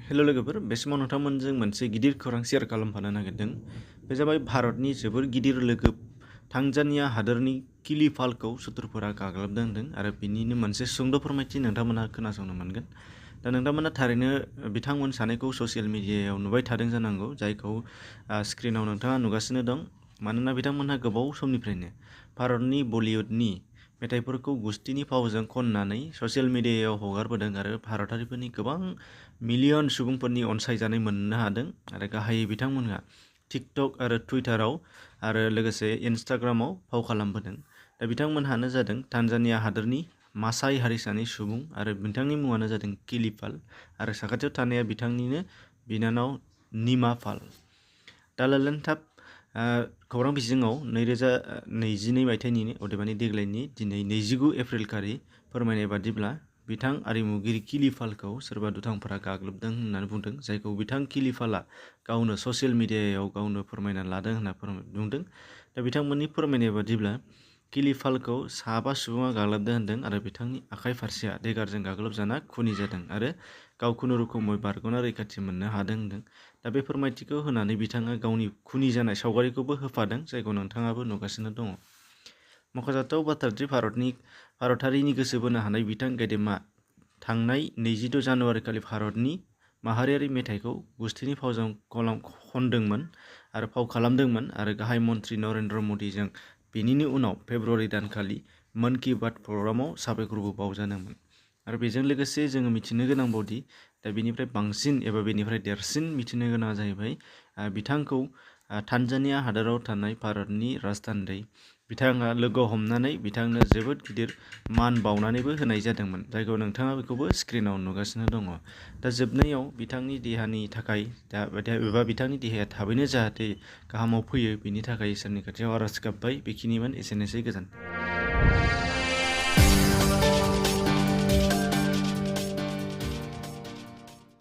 हेल' लोगोफोर, बे समाव नोंथांमोनजों मोनसे गिदिर खौरां शेयार खालामफानो नागिरदों। बे जाबाय भारतनि जोबोर गिदिर लोगो थांजानिया हादोरनि किली पौलखौ सुथुरफोरा गाग्लोबदों होनदों आरो बिनिनो मोनसे सुंद' फोरमायथि नोंथांमोनहा खोनासंनो मोनगोन। दा नोंथांमोना थारैनो बिथांमोन सानैखौ ससियेल मिडियायाव नुबाय थादों जानांगौ, जायखौ स्क्रिनाव नोंथाङा नुगासिनो दं। मानोना बिथांमोनहा गोबाव समनिफ्रायनो भारतनि बलिउडनि मेथाइफोरखौ गुस्थिनि फावजों खननानै ससियेल मिडियायाव हगारबोदों आरो भारतारिफोरनि गोबां मिलियन सुबुंफोरनि अनसायजानाय मोननो हादों आरो गाहायै बिथांमोनहा टिकटक आरो टुइटाराव आरो लोगोसे इन्स्टाग्रामाव फाव खालामबोदों। दा बिथांमोनहानो जादों तान्जानिया हादोरनि मासाइ हारिसानि सुबुं आरो बिथांनि मुङानो जादों किली पौल आरो साखाथियाव थानाया बिथांनिनो बिनानाव निमा पौल। दा लालेनथाब खौरां बिजोङाव 2022 मायथाइनि अदेबानि देग्लायनि दिनै 29 एप्रिल खालि फोरमायनाय बादिब्ला बिथां आरिमुगिरि किली पौलखौ सोरबा दुथांफोरा गाग्लोबदों होननानै बुंदों, जायखौ बिथां किली पौलआ गावनो ससियेल मिडियायाव गावनो फोरमायना लादों होनना बुंदों। दा बिथांमोननि फोरमायनाय बादिब्ला किली पौलखौ 7 सुबुङा गाग्लोबदों होनदों आरो बिथांनि आखाइ फारसेया देगारजों गाग्लोबजाना खुनि जादों आरो गाव खुनुरुखुमै बारग'ना रैखाथि मोननो हादों होनदों। दा बे फोरमायथिखौ होनानै बिथाङा गावनि खुनि जानाय सावगारिखौबो होफादों, जायखौ नोंथाङाबो नुगासिनो दङ। मख'जाथाव बाथ्रादि भारतारिनि गोसो बोनो हानाय बिथां गेदेमा थांनाय 26 जानुवारि खालि भारतनि माहारियारि मेथाइखौ गुस्थिनि फावजों खनदोंमोन आरो फाव खालामदोंमोन आरो गाहाय मन्त्रि नरेन्द्र मदिजों बेनिनो उनाव फेब्रुवारि दानखालि मन की बात प्रग्रामाव साबायखरबो बावजादोंमोन। आरो बेजों लोगोसे जोङो मिथिनो गोनांबावदि दा बेनिफ्राय बांसिन एबा बेनिफ्राय देरसिन मिथिनो गोनाङा जाहैबाय बिथांखौ तान्जानिया हादोराव थानाय भारतनि राजथान्दै बिथाङा लोगो हमनानै बिथांनो जोबोद गिदिर मान बावनानैबो होनाय जादोंमोन, जायखौ नोंथाङा बेखौबो स्क्रिनाव नुगासिनो दङ। दा जोबनायाव बिथांनि देहानि थाखाय एबा बिथांनि देहाया थाबैनो जाहाथे गाहामाव फैयो, बिनि थाखाय इसोरनि खाथियाव आरज गाबबाय। बेखिनिमोन, एसेनोसै, गोजोन्थों।